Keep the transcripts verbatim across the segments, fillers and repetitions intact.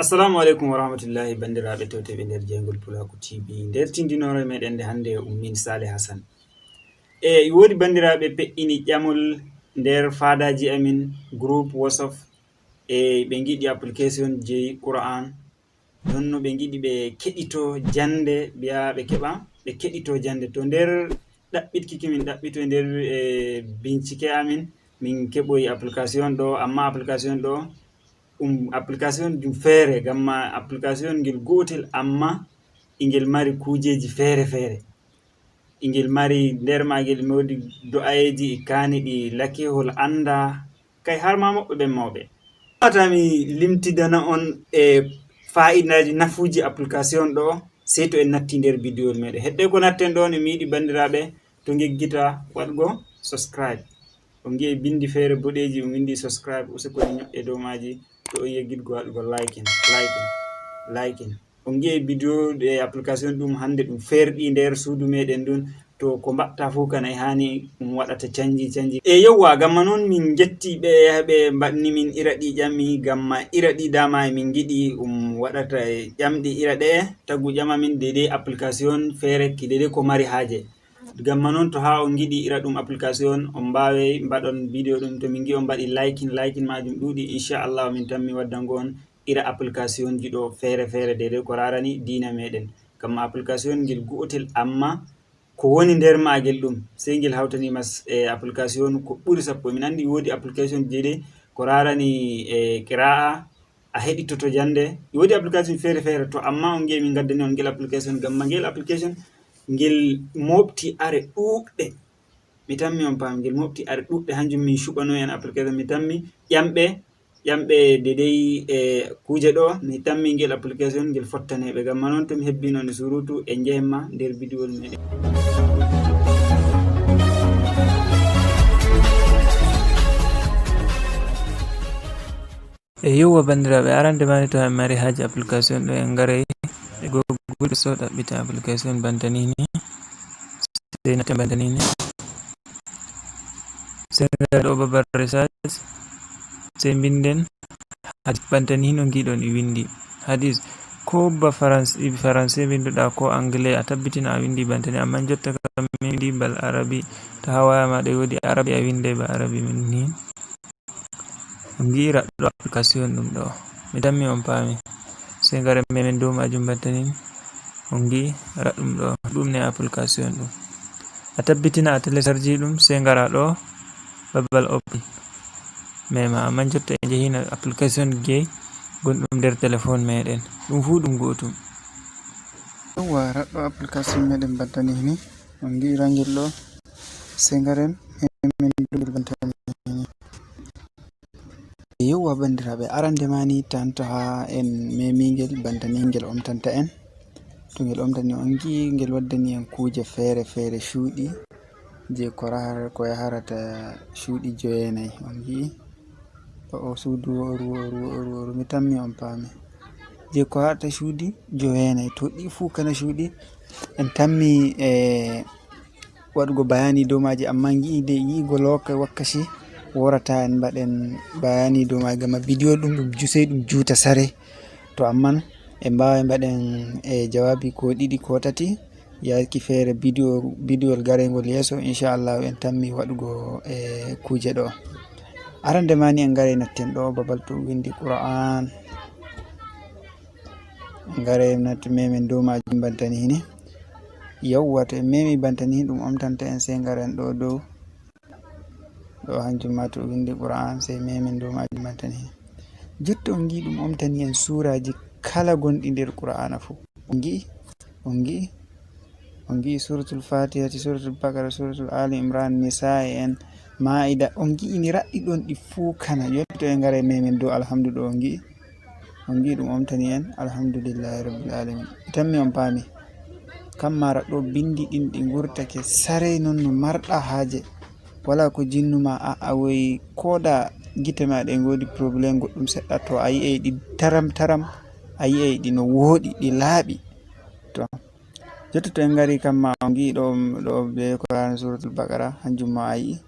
Assalamu aleykum wa rahmatullahi, banndiraaɓe tewteeɓe nder Jeyngol Pulaaku T V. Nder tindinoore meɗen nde hannde, ummin Sale Hassan. E woodi banndiraaɓe peƴƴini ƴamol nder faadaaji amin, groupe WhatsApp, e ɓe ngiɗi application jeyi Qur'an. Ɗon no ɓe ngiɗi ɓe keɗito jannde, mbiya ɓe keɓa, ɓe keɗito jannde. To nder ɗaɓɓitki ki min ɗaɓɓito nder, e, bincike amin, min keɓoyi application ɗo, amma application ɗo, um, application ɗum feere, gamma application ngel gootel, amma ingel mari kuujeji feere-feere. Ingel mari nder maagel, mi woodi do'ayeeji e kaani ɗi lakehol annda, kay har ma moɓɓe ɓen mawɓe. Wata mi limtidana on e faa'idaaji, nafuuji application ɗo, sey to en natti nder bidiyoyel meɗen. Hedde ko natten ɗon, e mi yiɗi banndiraaɓe to ngeggita waɗgo subscribe. On ngi'e bindi feere boɗeeji, on windi subscribe, useko ni nyo'e dow maaji, to on yeggitgo waɗugo liking, liking, liking. On ngi'e bidiyo e application ɗum hannde ɗum ferɗi nder suudu meɗen ndun, to ko mbatta fof kana e hani ɗum waɗata canji, canji. E yewwa, gamma noon min njetti ɓe, ɓe mbaɗni min ira ɗi ƴami, gamma ira ɗi dama e min ngiɗi ɗum waɗata e ƴamɗi ira ɗe, tagu ƴama min dede application feere ki dede ko mari haaje. Gamma noon to haa on ngiɗi ira ɗum application, on mbaaway mbaɗon bidiyo ɗum, to min ngi on mbaɗi liking, liking majum ɗuuɗi, inchallah min tammi waddango on ira application ji ɗo feere-feere dede ko rarani diina meɗen. Gamma application ngel go'otel, amma ko woni nder maagel ɗum, sey ngel hawtaniima s-, e application ko ɓuri sappo. Min anndi woodi application jeeɗi ko rarani e qira'a, a heɗitoto jannde. E woodi application feere-feere to, amma on ngi'e min ngaddani on ngel application, gamma ngel application ngel mooɓti are ɗuuɗɗe. Mi tammi on paami, ngel mooɓti are ɗuuɗɗe, hanjum min cuɓano en application. Mi tammi ƴamɓe, ƴamɓe dedey e kuuje ɗo, mi tammi ngel application ngel fottane ɓe. Gamma noon to mi hebbino ni surutu e njehen ma nder bidiwol meɗen. E yewwa banndiraaɓe, arande mani to en mari haaji application ɗo en ngaray e Google Play Store ɗaɓɓita application banta ni ni. Sey natten banta ni ni. Sey ngara ɗo babal research. Sey mbinden hadis banta ni no ngiɗon e windi. Hadis ko ba farans-, e faranse mbinduɗa ko anglais a tabbitina a windi banta ni, amma jotta kam min windi bal arabi. To haa waya ma ɗo e woodi arabi a winde ba arabi min ni. On ngi'i raɗɗo application ɗum ɗo. Mi tammi on paami. Sey ngaren memen dow majum battanin. On ngi'i raɗɗum ɗo. Ɗum ne application ɗum. A tabbitina a télécharge ɗum, sey ngara ɗo babal open. Mema, amma jotta en njehina application gey gonɗum nder téléphone meɗen. Ɗum fuu ɗum gootum. Yawwa, raɗɗo application meɗen battani ni. On ngi'i rangel ɗo. Sey ngaren memen dow ngel battani ni. Yewwa, banndiraaɓe, arande ma ni tan to haa en memingel banta ni ngel omtanta en. To ngel omtani on ngi'i ngel waddani en kuuje feere-feere cuuɗi je ko rahar-, ko yaharata cuuɗi joyeenayi. On ngi'i? O, o suudu wooru, wooru, wooru, wooru. Mi tammi on paami. Je ko haɗata cuuɗi joyeenayi. To ɗi fuu kana cuuɗi, en tammi, e, waɗugo bayani dow maaji, amma ngi'i de yi'igo looka wakkaci worata en mbaɗen bayani dow maaji, gam bidiyo ɗum, ɗum ju-, sey ɗum juuta sare. To amman en mbaaway mbaɗen, e, jawaabi ko ɗiɗi ko tati, yaaki feere bidiyo, bidiyol gareengol yeeso, inchallahu en tammi waɗugo, e, kuuje ɗo. Arande ma ni en ngaray natten ɗo babal to windi Qur'an. Ngare natti memen dow majum bantani hini. Yawwa, to en memi bantani hini, ɗum omtanta en, sey ngaren ɗo dow. Ɗo hanjum ma to windi Qur'an, sey memen dow majum bantani hini. Jotta on ngi ɗum omtani en suraji kala gonɗi nder Qur'ana fuu. On ngi, on ngi, on ngi Suratul Fatihati, Suratul Baqara, Suratul Ali Imran, Nisa'i en, Ma'ida. On ngi ini raɗɗi ɗon ɗi fuu kana. Jotta en ngare memen dow Alhamdu ɗo on ngi. On ngi ɗum omtani en, Alhamdulillahi Rabbil Alamin. Mi tammi on paami. Kamma raɗɗo bindi ɗin ɗi ngurtake saray non no marɗa haaje. Wala ko jinnu ma, a'a, woy koda gite ma ɗe ngodi problème goɗɗum seɗɗa, to a yi'ay ɗi taram taram, a yi'ay ɗi no wooɗi, ɗi laaɓi. To. Jotta to en ngari kamma on ngi ɗo, ɗo be Qur'an Suratul Baqara, hanjum ma a yi'i.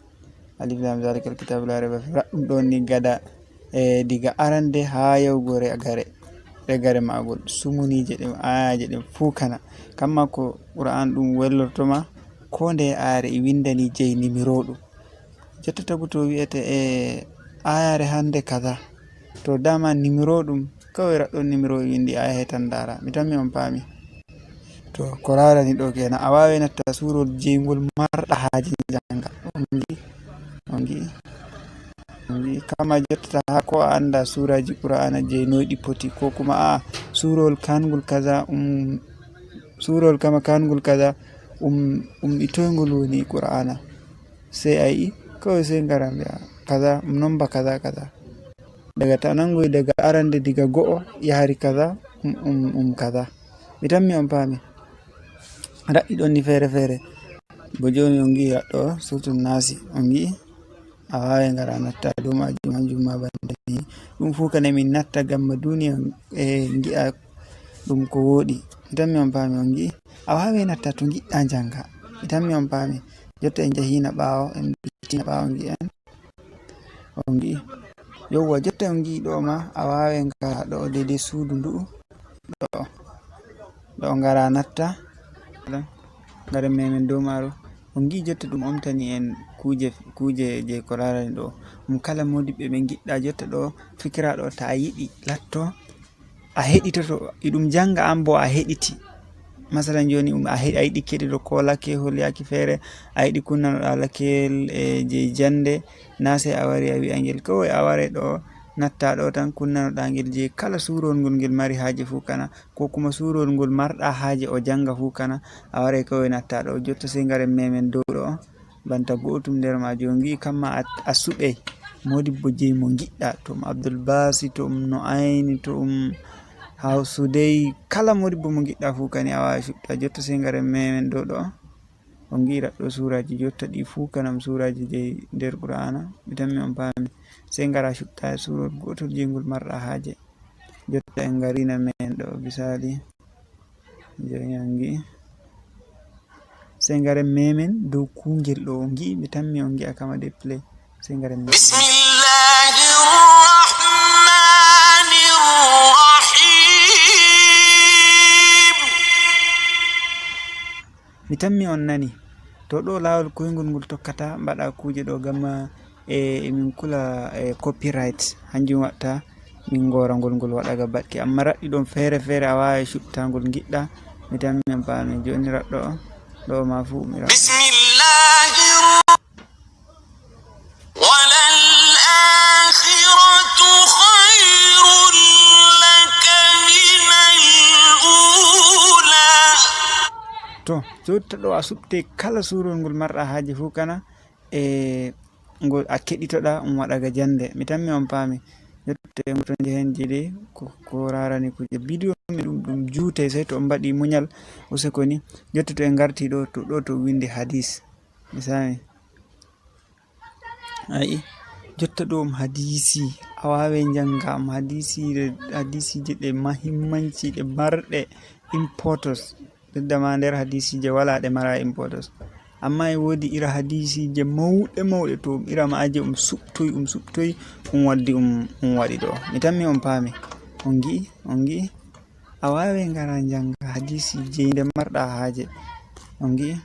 Alif Lam Zalikal Kitabu La Rayba Fi. Raɗɗum ɗon ni gada, e, diga arande haa yahugo re-, gare. ɓegare maagol, sumoniije ɗen, aayaaje ɗen fuu kana. Kamma ko Qur'aan ɗum wellorto ma, koo ndeye aayare e winndanii jey nimiro ɗum. Jotta tagu to wi'ete e aayaare hannde kaza. To dama nimiro ɗum, kawai raɗɗo nimiro e winndi aaya he tan ndaara. Mi tammi on paami. To ko raarani ɗo kenan, a waaway natta suurol jeyngol marɗa haaje njannga. On ngi'i? On ngi'i? On ngi'i? Kamma jotta haa ko a annda suuraaji Qur'aana jey noy ɗi poti, ko kuma a suurol kangol kaza, um, suurol kama kangol kaza, um, um e toy ngol woni Qur'aana. Sey a yi'i, kawai sey ngara mbi'a kaza, um nomba kaza, kaza. Daga ta nangoy daga arande diga go'o yahari kaza, um, um, um kaza. Mi tammi on paami. Raɗɗi ɗon ni feere feere. Bo jooni on ngi'i raɗɗo surtu Naasi, on ngi'i? A waaway ngara natta dow maajum, hanjum ma bande ni. Ɗum fuu kane min natta ngam ma duuniya e ngi'a ɗum ko wooɗi. Mi tammi on paami, on ngi'i? A waaway natta to ngiɗɗa njannga. Mi tammi on paami. Jotta en njahina ɓaawo, en mbitina ɓaawo ngi'en. On ngi'i? Yowwa, jotta on ngi'i ɗo ma, a waaway ngara ɗo deydey suudu ndu'u. Ɗo. Ɗo ngara natta. Ngaren meemen dow maaru. On ngi'i jotta ɗum omtani en kuuje, kuuje jey ko raarani ɗo. Ɗum kala moodibɓe ɓe ngiɗɗa jotta ɗo, fikira ɗo ta a yiɗi latto. A heɗitoto, iɗum jannga an bo a heɗiti. Masalan jooni um a heɗi, a yiɗi keɗude ko lakkehol yaaki feere, a yiɗi kunnanoɗa lakkehel e jey jannde, na sey a wari a wi'a ngel kawai a waray ɗo natta ɗo tan kunnanoɗa ngel jey kala suurol ngol ngel mari haaje fuu kana, ko kuma suurol ngol marɗa haaje o jannga fuu kana, a waray kawai natta ɗo. Jotta sey ngaren meemen dow ɗo. Banta go'otum nder maaji, on ngi'i kamma a, a suɓey moodibbo jey mo ngiɗɗa, to um Abdul Basi, to um No'ayni, to um Hawsudey, kala moodibbo mo ngiɗɗa fuu kani a waaway suɓta. Jotta sey ngaren meemen dow ɗo. On ngi'i raɗɗo suuraaji jotta ɗi fuu kanam suuraaji jey nder Qur'aana. Mi tammi on paami. Sey ngara suɓta suurol gootol jey ngol marɗa haaje. Jotta en ngarina men ɗo, misali. Jooni on ngi'i. Sey ngaren meemen dow kuungel ɗo on ngi'i, mi tammi on ngi'a kama de play. Sey ngaren meemen. بسم الله الرحمن الرحيم. Mi tammi on nani. To ɗo laawol koyngol ngol tokkata, mbaɗa kuuje ɗo, ngam e, e min kula e copyright, hanjum waɗta min ngora ngol, ngol waɗa ga baɗki. Amma raɗɗi ɗon feere feere, a waaway suɓta ngol ngiɗɗa. Mi tammi on paami. Jooni raɗɗo o, ɗo ma fuu umira. بسم الله الر-، وللآخرة خير لك من الأولى. To, jotta ɗo a suɓte kala suurol ngol marɗa haaje fuu kana, e ngol a keɗitoɗa, um waɗa ga jannde. Mi tammi on paami. Jotta en ngurto njehen jeyde ko, ko raarani kuuje. Bidiyo mi ɗum, ɗum juutay, sey to on mbaɗi munyal, useko ni. Jotta to en ngarti ɗo, to, ɗo to windi hadis. Mi saami. Ayi, jotta ɗo um hadisi. A waaway njannga am hadisi, hadisiije ɗe mahimmanci, ɗe marɗe importance. Dedda ma nder hadiisiije walaa ɗe maraa importance. Ammaa e woodi ira hadiisiije mawɗe mawɗe, to um ira ma'aje um suɓtoy, um suɓtoy, um waddi um, um waɗi ɗo. Mi tammi on paami. On ngi'i? On ngi'i? A waaway ngara njannga hadiisiije nde marɗa haaje. On ngi'i?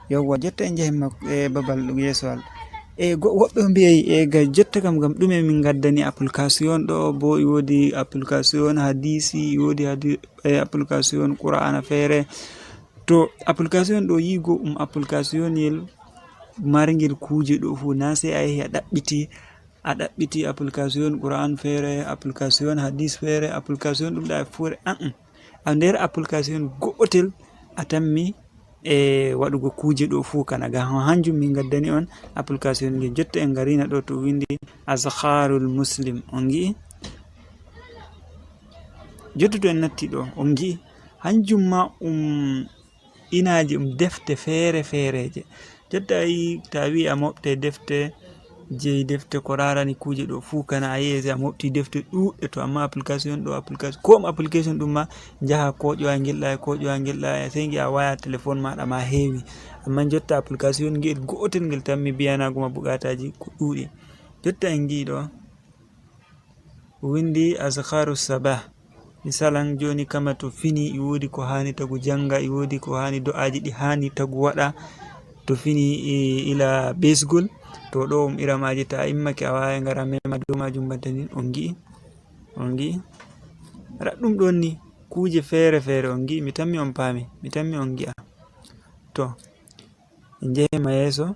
Yowwa, jotta en njahi mak-, e babal ɗum yeeso al. E go-, woɓɓe mbi'ay, e ga jotta kam, ngam ɗume min ngaddani application ɗo, bo e woodi application hadiisi, e woodi hadi-, e application Qur'aana feere. To application ɗo yi'ugo um application yel marngel kuuje ɗo fuu, na sey a yahi a ɗaɓɓiti, a ɗaɓɓiti application Qur'aan feere, application hadiis feere, application ɗum ɗa feere, an, an. A nder application go'otel a tammi e waɗugo kuuje ɗo fuu kana. Ga hanjum min ngaddani on application ngel. Jotta en ngarina ɗo to windi Azkarul Muslim. On ngi'i? Jotta to en natti ɗo, on ngi'i? Hanjum ma um inaaje, um defte feere feereeje. Jotta a yi'i, ta wi'i a moɓte defte jey defte ko raarani kuuje ɗo fuu kana, a yi'i a moɓti defte ɗuuɗɗe to, amma application ɗo, application, ko um application ɗum ma, njaha koƴowa ngel ɗa, koƴowa ngel ɗa, sey ngi'a waya téléphone maaɗa ma heewi. Amma jotta application ngel go'otel ngel tammi biyanaago ma buƙataaji ko ɗuuɗi. Jotta en ngi'i ɗo. windi azkaru sabah. Misalan, joni kama to fini, i wodi ko hani tagu janga, i wodi ko hani do'aji ɗi hani tagu waɗa. To fini, i, ila besgol, to ɗo um iramaji ta immake a wawi ngara mema dow majum banta nin, on gi'i, on gi'i. Raɗɗum ɗon ni, kuje fere fere, on gi'i, mi tammi on paami, mi tammi on gi'a. To, en njehima yeeso.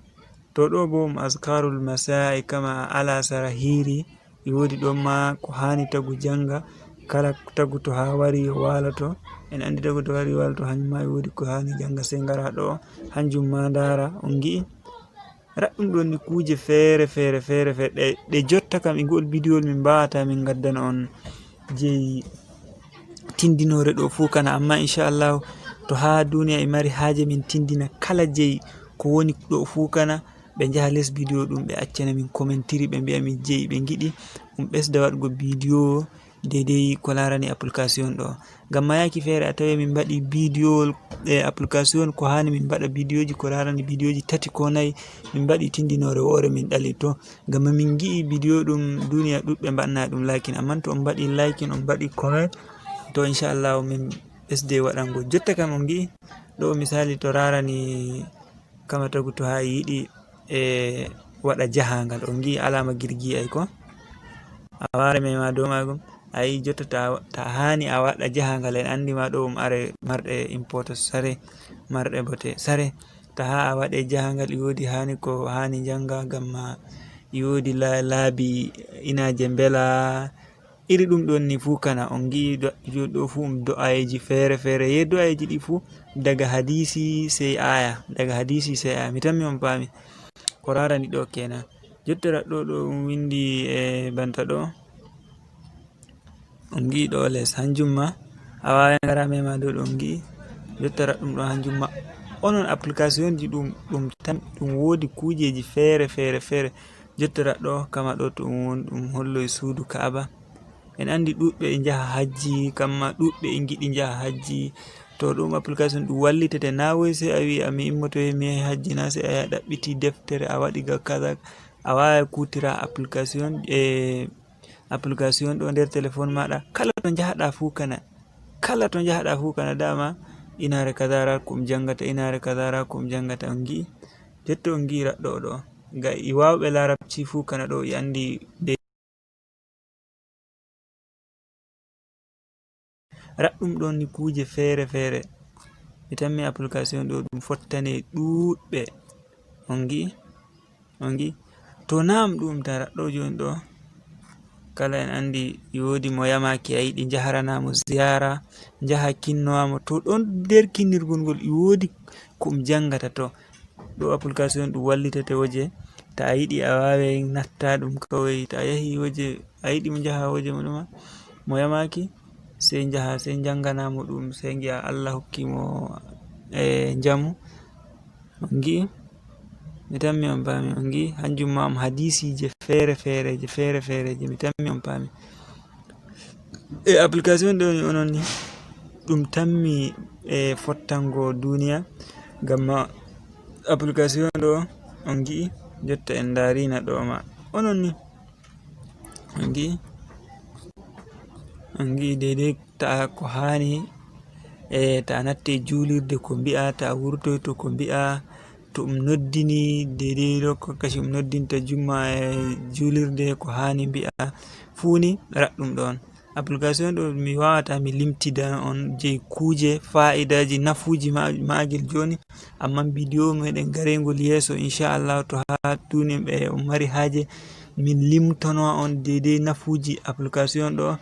To ɗo bo um azkarul masa'i kama alasara hiri, i wodi ɗon ma ko hani tagu janga, kala tagu to ha wari walato, en andi tagu to wari walato, hanjum ma i wodi ko hani janga, sey ngara ɗo, hanjum ma ndara, on gi'i. Raɗɗum ɗon ni kuje fere fere fere fere, ɗe, ɗe jotta kam e ngo'ol bidiyowol min mbawata min ngaddana on jeyi tindinore ɗo fuu kana, amma inchallahu to ha duniya e mari haaje min tindina kala jeyi ko woni ɗo fuu kana, ɓe njaha les bidiyo ɗum ɓe accana min commentiri, ɓe mbiya min jeyi ɓe ngiɗi um ɓesda waɗgo bidiyo deydey ko larani application ɗo. Ngam mayaki feere a tawi min mbaɗi bidiyowol e application ko hani min mbaɗa bidiyoji ko larani bidiyoji tati ko nayi, min mbaɗi tindinore woore min ɗali to. Ngam min ngi'i bidiyo ɗum duniya ɗuɗɓe mbaɗna ɗum liking, amma to on mbaɗi liking, on mbaɗi comment, to inchallahu min ɓesde waɗango. Jotta kam on ngi'i ɗo misali to rarani kama tagu to ha yiɗi e waɗa jahangal, on ngi'i alama girgi ay ko? A wara mema dow magum, ayi jotta ta, ta hani a waɗa jahangal, en andi ma ɗo um are marɗe importance sare, marɗe bote sare. Ta ha a waɗe jahangal, i wodi hani ko hani janga, ngam ma i wodi la-, laabi inaje mbela, iri ɗum ɗon ni fuu kana, on ngi'i do-, jo-, ɗo fuu um do'ayeeji feere feere. Ye do'ayeeji ɗi fuu daga hadisi sey aya, daga hadisi sey aya. Mi tammi on paami. Ko rarani ɗo kenan. Jottira ɗo, ɗo um windi e banta ɗo. On ngi'i ɗo les, hanjum ma. A waaway ngara mema dow ɗo on ngi'i. Jottira ɗum ɗo hanjum ma. Onon application ji ɗum, ɗum tan, ɗum woodi kuujeji feere feere feere. Jottira ɗo, kama ɗo to ɗum woni, ɗum holloy suudu Ka'aba. En andi ɗuɗɓe e njaha hajji, kamma ɗuɗɓe e ngiɗi njaha hajji. To ɗum application ɗum wallitete, na woy sey a wi'i a mi immotoye mi yahi hajji, na sey a yaha ɗaɓɓiti deftere, a waɗi ga kaza, a waaway kuutira application, e application ɗo nder téléphone maɗa. Kala to njahaɗa fuu kana, kala to njahaɗa fuu kana, dama inaare kaza ra ko um jangata, inaare kaza ra ko um jangata, on ngi'i. Jotta on ngi'i raɗɗo ɗo. Ga i waawɓe larabci fuu kana ɗo i andi de. Raɗɗum ɗon ni kuuje feere feere. Mi tammi application ɗo ɗum fottane ɗuuɗɓe. On ngi'i? On ngi'i? To naam ɗum tan raɗɗo jooni ɗo. Kala en andi i woodi mo yamaki a yiɗi njaharana mo ziyara, njaha kinnowa mo. To ɗon nder kinnirgol ngol i woodi ko um jangata to. Ɗo application ɗum wallitete woje. Ta a yiɗi a waaway natta ɗum kawai. Ta a yahi woje, a yiɗi mo njaha woje mo ɗuma. Mo yamaki, sey njaha, sey njangana mo ɗum, sey ngi'a Allah hokki mo, e, njamu. On ngi'i? Mi tammi on paami, on ngi'i? Hanjum ma ɗum hadisiije feere feereeje, feere feereeje, mi tammi on paami. E application ɗo ni onon ni, ɗum tammi e fottango duniya, ngam ma application ɗo on ngi'i, jotta en ndaarina ɗo ma. Onon ni, on ngi'i? On ngi'i deydey ta ko haani, e ta natti e juulirde ko mbi'a, ta wurtoyto ko mbi'a, to um noddini deydey ɗo ko kasi um noddinta jumma e juulirde ko haani mbi'a, fuu ni raɗɗum ɗon. Application ɗo mi waawata mi limtida on jey kuuje, faa'iidaaji, nafuuji ma-, maagel jooni, amma bidiyo meɗen gareengol yeeso, inchallahu, to haa duniya ɓe on mari haaje, min limtono on deydey nafuuji application ɗo.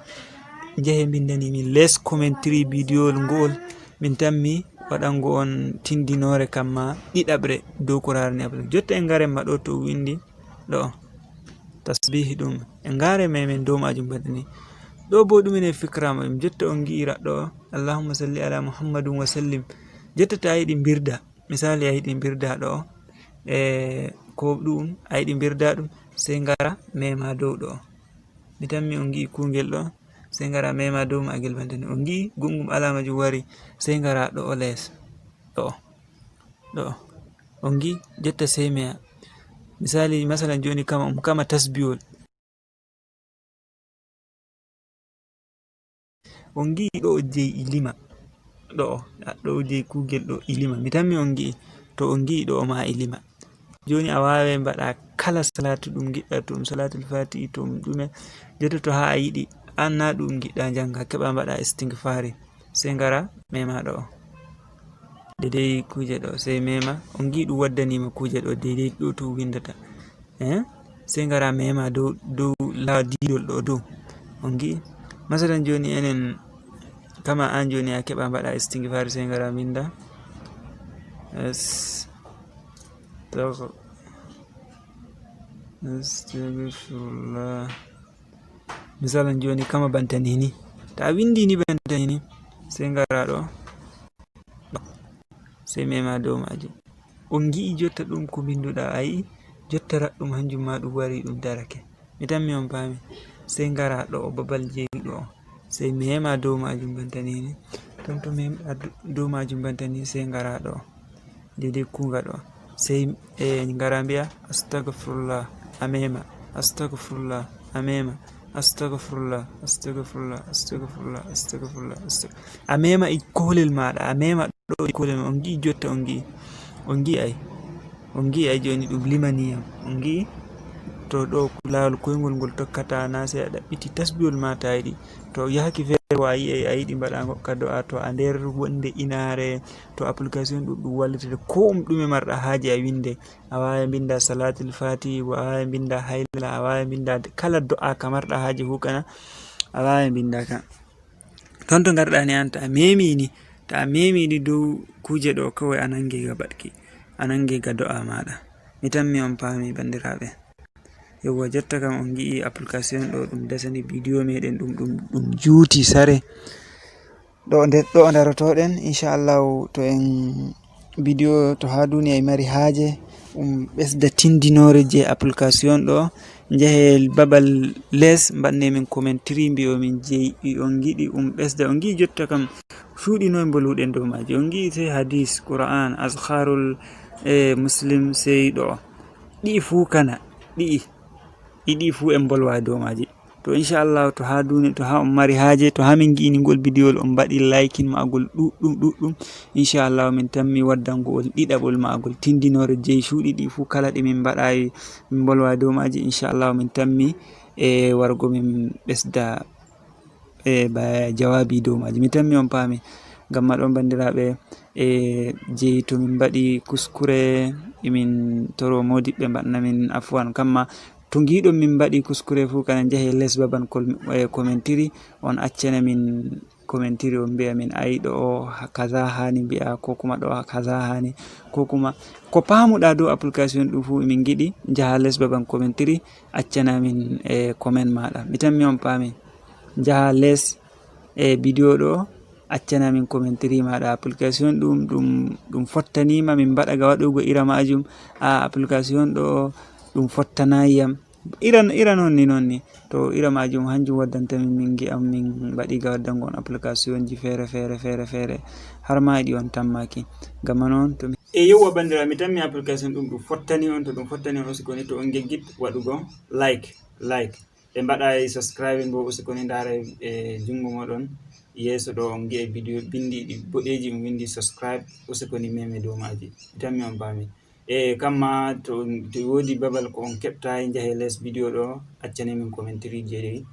Njahe mbindani min les commentary bidiyowol ngo'ol, min tammi waɗango on tindinoore kamma ɗiɗaɓre dow ko raarani application. Jotta en ngaren ma ɗo to windi ɗo. Tasbihi ɗum. E ngare memen dow majum bada ni. Ɗo bo ɗum ene fikra ma ɗum. Jotta on ngi'i raɗɗo. Allahumma salli ala Muhammadun wa sallim. Jotta ta a yiɗi mbirda. Misali a yiɗi mbirda ɗo. E ko ɗum a yiɗi mbirda ɗum. Sey ngara mema dow ɗo. Mi tammi on ngi'i kungel ɗo. Sey ngara mema dow magel bada ni. On ngi'i gongum alama jum wari. Sey ngara ɗo o les. Ɗo. Ɗo. On ngi'i jotta sey meya. Misali, masalan joni kama, um kama tasbiwol. On ngi'i ɗo jeyi ilima. Ɗo, ɗo jeyi kugel ɗo ilima. Mi tammi on ngi'i. To on ngi'i ɗo ma ilima. Joni a waaway mbaɗa kala salatu ɗum ngiɗɗa, to ɗum salatul fatihi, to ɗum ɗume. Jotta to haa a yiɗi, an na ɗum ngiɗɗa njanga, keɓa mbaɗa istigfari. Sey ngara mema ɗo. Dedei kuje ɗo, sey mema. On ngi'i ɗum waddanima kuje ɗo, dedei ɗo to windata. Eh? Sey ngara mema dow, dow laawa didol ɗo dow. On ngi'i? Masalan joni enen, kama an joni a keɓa mbaɗa istigfari, sey ngara winda. Yes. Tog-, astagfirullah. Misalan joni kama bantani ni. Ta windi ni bantani ni. Sey ngara ɗo. Sey mema dow majum. On ngi'i jotta ɗum ko binduɗa a yi'i, jotta raɗɗum hanjum ma ɗum wari ɗum darake. Mi tammi on paami. Sey ngara ɗo babal jeyi ɗo. Sey mema dow majum bantani ni. Ton to mema dow majum bantani sey ngara ɗo. Dedei kunga ɗo. Sey, eh, ngara mbi'a, "Astagfirullah, a mema, astagfirullah, a mema, astagfirullah, astagfirullah, astagfirullah, astagfirullah, astag-," A mema e kolel maɗa, a mema ɗo e kolel ma, on ngi'i jotta, on ngi'i, on ngi'i ay, on ngi'i ay joni ɗum limaniyam, on ngi'i? To ɗo laawol koyngol ngol tokkata na sey a ɗaɓɓiti tasbiwol ma ta yiɗi. To yahaki feere wa a yi'i a yiɗi mbaɗa ngoɗka do'a to a nder wonde inaare, to application ɗum ɗum wallitata ko um ɗume marɗa haaje a winde. A waaway mbinda salatul fatihi, a waaway mbinda haylala, a waaway mbinda kala do'a ka marɗa haaje fu kana, a waaway mbinda ka. Ton to ngarɗa ni an ta memi ni, ta memi ni dow kuje ɗo kawai a nange ga baɗki, a nange ga do'a maɗa. Mi tammi on paami bandiraɓe. Yewwa jotta kam on ngi'i application ɗo ɗum dasani bidiyo meɗen ɗum, ɗum, ɗum juuti sare. Ɗo nde, ɗo darotoɗen, inchallahu to en bidiyo to ha duniya e mari haaje, um ɓesda tindinore je application ɗo, njahe babal les, mbaɗne min commentary, mbi'o min jeyi, on ngiɗi um ɓesda. On ngi'i jotta kam cuuɗi noy mboluɗen dow maaji. On ngi'i sey hadis, Qur'an, azkarul, e Muslim, sey ɗo. Ɗi'i fuu kana, ɗi'i. Ɗi'i fuu en mbolwa dow maaji. To inchallahu to ha duni, to ha on mari haaje, to ha min ngi'ini ngol bidiyowol on mbaɗi likin ma'agol ɗuɗɗum, ɗuɗɗum. Inchallahu min tammi waddango on ɗiɗaɓol ma'agol tindinore jeyi cuuɗi ɗi fuu kala ɗi min mbaɗayi, min mbolwa dow maaji. Inchallahu min tammi e wargo min ɓesda e ba jawaabi dow maaji. Mi tammi on paami. Ngam maɗon bandiraɓe, e jeyi to min mbaɗi kuskure, emin toro modiɓɓe mbaɗna min afuwan. Kamma to ngiɗon min mbaɗi kuskure fuu kana njahe les babal kol-, e commentary, on accana min commentary, on mbi'a min ayi ɗo o kaza hani mbi'a, ko kuma ɗo kaza hani, ko kuma ko pamuɗa dow application ɗum fuu min ngiɗi njaha les babal commentary, accana min e comment maɗa. Mi tammi on paami. Njaha les e bidiyo ɗo, accana min commentary maɗa. Application ɗum, ɗum, ɗum fottanima min mbaɗa ga waɗugo ira majum. A application ɗo ɗum fottanayi yam. Ira, ira non ni, non ni. To ira majum hanjum waddanta min, min ngi'am min mbaɗi ga waddango on application ji fere, fere, fere, fere. Har ma e ɗi on tammaki. Ngam non to mi, e yewwa bandiraɓe, mi tammi application ɗum, ɗum fottani on, to ɗum fottani on usiko ni to on ngeggit waɗugo like, like. Ɓe mbaɗayi subscribing bo usiko ni ndaara e jungo moɗon. Yeeso ɗo on ngi'a bidiyo bindi ɗi boɗeji um windi subscribe, usiko ni meme dow maaji. Mi tammi on paami. E kamma to, to wodi babal ko on keɓtayi njahe les bidiyo ɗo, accane min commentary je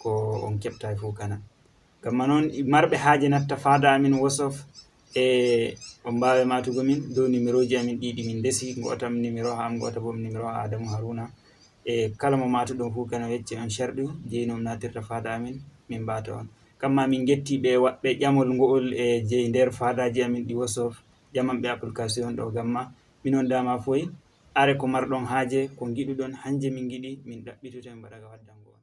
ko on keɓtayi fuu kana. Ngam non marɓe haaje natta fada amin WhatsApp, e on mbaawe matugo min dow numéro ji amin ɗiɗi min ndesi, ngo'ota numéro ha am, ngo'ota bo numéro ha Adamu Haruna. E kala mo matuɗon fuu kana wecce on sharɗu jeyi no on natirta fada amin, min mbata on. Kamma min ngetti ɓe waɗɓe ƴamol ngo'ol e jeyi nder fadaji amin ɗi WhatsApp, ƴaman ɓe application ɗo. Ngamma minon dama foy, are ko marɗon haaje, ko ngiɗuɗon, hanje min ngiɗi, min ɗaɓɓitoto, min mbaɗa ga waddango on.